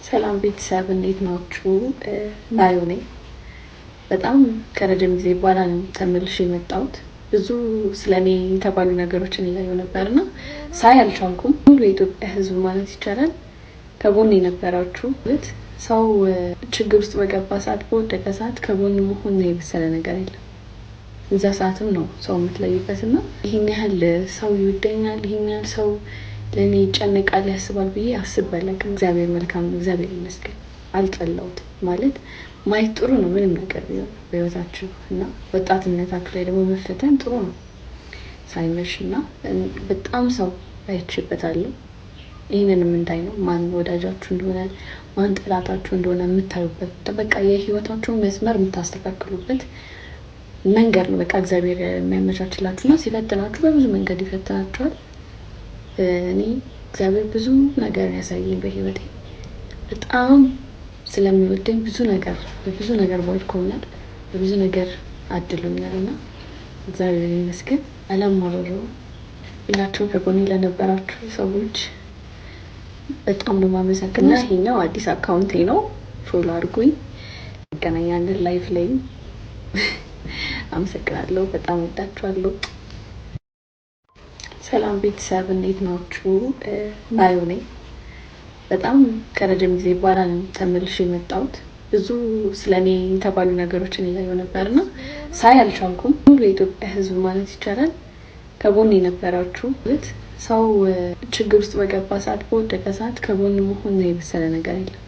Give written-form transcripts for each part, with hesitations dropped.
ሰላም ቤተሰብ፣ እንዴት ናችሁ? ናዮ ነኝ። በጣም ከረጅም ጊዜ በኋላ ነው ተመልሼ የመጣሁት። ብዙ ስለ እኔ የተባሉ ነገሮችን እያየሁ ነበርና ሳይ አልቻልኩም። ሙሉ የኢትዮጵያ ሕዝብ ማለት ይቻላል ከጎን የነበራችሁ፣ ማለት ሰው ችግር ውስጥ በገባ ሰዓት፣ በወደቀ ሰዓት ከጎን መሆን የመሰለ ነገር የለም። እዛ ሰዓትም ነው ሰው የምትለዩበት እና ይህን ያህል ሰው ይወደኛል፣ ይህን ያህል ሰው ለእኔ ይጨነቃል፣ ያስባል ብዬ አስቤ አላውቅም። እግዚአብሔር መልካም ነው፣ እግዚአብሔር ይመስገን። አልጠላሁትም። ማለት ማየት ጥሩ ነው፣ ምንም ነገር ቢሆን በህይወታችሁ እና ወጣትነታችሁ ላይ ደግሞ መፈተን ጥሩ ነው ሳይመሽ። እና በጣም ሰው አይቼበታለሁ። ይህንንም እንዳይ ነው ማን ወዳጃችሁ እንደሆነ፣ ማን ጠላታችሁ እንደሆነ የምታዩበት፣ በቃ የህይወታችሁን መስመር የምታስተካክሉበት መንገድ ነው። በቃ እግዚአብሔር የሚያመቻችላችሁ እና ሲፈትናችሁ በብዙ መንገድ ይፈትናችኋል። እኔ እግዚአብሔር ብዙ ነገር ያሳየኝ፣ በህይወቴ በጣም ስለሚወደኝ ብዙ ነገር፣ በብዙ ነገር ባርኮኛል፣ በብዙ ነገር አድሎኛል እና እግዚአብሔር ይመስገን። አላማረረውም። ሁላችሁም ከጎኔ ለነበራችሁ ሰዎች በጣም ነው የማመሰግነው። ይሄኛው አዲስ account ኤ ነው። Follow አድርጉኝ። እንገናኛለን live ላይ። አመሰግናለሁ። በጣም ወዳችኋለሁ። ሰላም ቤተሰብ፣ እንዴት ናችሁ? ናዮ ነኝ። በጣም ከረጅም ጊዜ በኋላ ነው ተመልሼ የመጣሁት። ብዙ ስለ እኔ የተባሉ ነገሮችን እያየሁ ነበርና ሳይ አልቻልኩም። ሙሉ የኢትዮጵያ ሕዝብ ማለት ይቻላል ከጎን የነበራችሁ፣ ማለት ሰው ችግር ውስጥ በገባ ሰዓት፣ በወደቀ ሰዓት ከጎን መሆን የመሰለ ነገር የለም።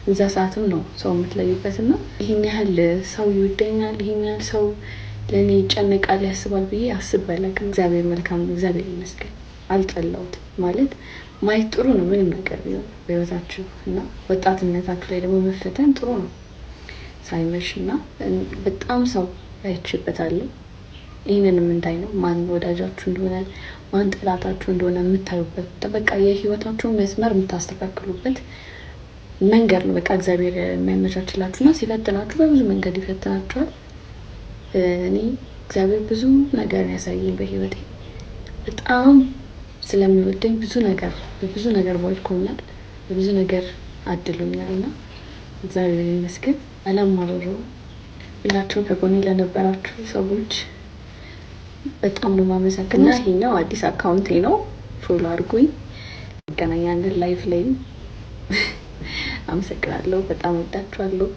እዛ ሰዓትም ነው ሰው የምትለዩበት እና ይህን ያህል ሰው ይወደኛል፣ ይህን ያህል ሰው ለእኔ ይጨነቃል፣ ያስባል ብዬ አስቤ አላውቅም። እግዚአብሔር መልካም ነው፣ እግዚአብሔር ይመስገን። አልጠላሁትም። ማለት ማየት ጥሩ ነው፣ ምንም ነገር ቢሆን በህይወታችሁ እና ወጣትነታችሁ ላይ ደግሞ መፈተን ጥሩ ነው ሳይመሽ። እና በጣም ሰው አይቼበታለሁ። ይህንንም እንዳይ ነው ማን ወዳጃችሁ እንደሆነ፣ ማን ጠላታችሁ እንደሆነ የምታዩበት፣ በቃ የህይወታችሁን መስመር የምታስተካክሉበት መንገድ ነው። በቃ እግዚአብሔር የሚያመቻችላችሁ እና ሲፈትናችሁ በብዙ መንገድ ይፈትናችኋል። እኔ እግዚአብሔር ብዙ ነገር ያሳየኝ፣ በህይወቴ በጣም ስለሚወደኝ ብዙ ነገር፣ በብዙ ነገር ባርኮኛል፣ በብዙ ነገር አድሎኛል እና እግዚአብሔር ይመስገን። አላማረረውም። ሁላችሁም ከጎኔ ለነበራችሁ ሰዎች በጣም ነው የማመሰግነው። ይሄኛው አዲስ account ኤ ነው። Follow አድርጉኝ። እንገናኛለን live ላይ። አመሰግናለሁ። በጣም ወዳችኋለሁ።